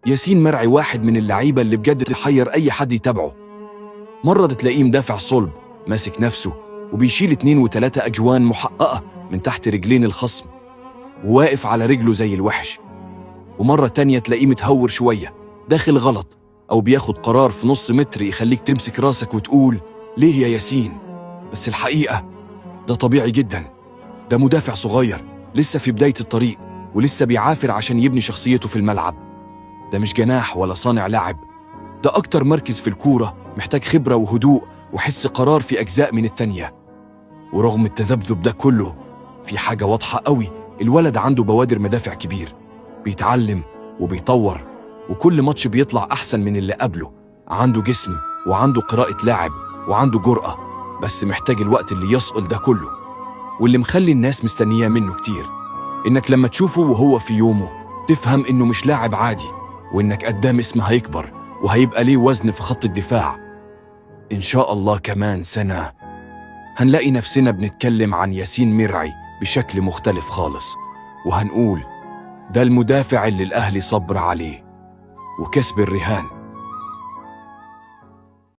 ياسين مرعي واحد من اللعيبة اللي بجد تحير أي حد يتابعه. مرة تلاقيه مدافع صلب ماسك نفسه وبيشيل 2 و3 أجوان محققة من تحت رجلين الخصم وواقف على رجله زي الوحش. ومرة تانية تلاقيه متهور شوية، داخل غلط أو بياخد قرار في نص متر يخليك تمسك راسك وتقول ليه يا ياسين؟ بس الحقيقة ده طبيعي جدا. ده مدافع صغير لسه في بداية الطريق ولسه بيعافر عشان يبني شخصيته في الملعب. ده مش جناح ولا صانع لعب، ده أكتر مركز في الكورة محتاج خبرة وهدوء وحس قرار في أجزاء من الثانية. ورغم التذبذب ده كله في حاجة واضحة قوي، الولد عنده بوادر مدافع كبير، بيتعلم وبيطور، وكل ماتش بيطلع أحسن من اللي قبله. عنده جسم وعنده قراءة لاعب وعنده جرأة، بس محتاج الوقت اللي يصقل ده كله. واللي مخلي الناس مستنياه منه كتير إنك لما تشوفه وهو في يومه تفهم إنه مش لاعب عادي، وإنك قدام اسمه هيكبر وهيبقى ليه وزن في خط الدفاع. إن شاء الله كمان سنة هنلاقي نفسنا بنتكلم عن ياسين مرعي بشكل مختلف خالص، وهنقول ده المدافع اللي الأهلي صبر عليه وكسب الرهان.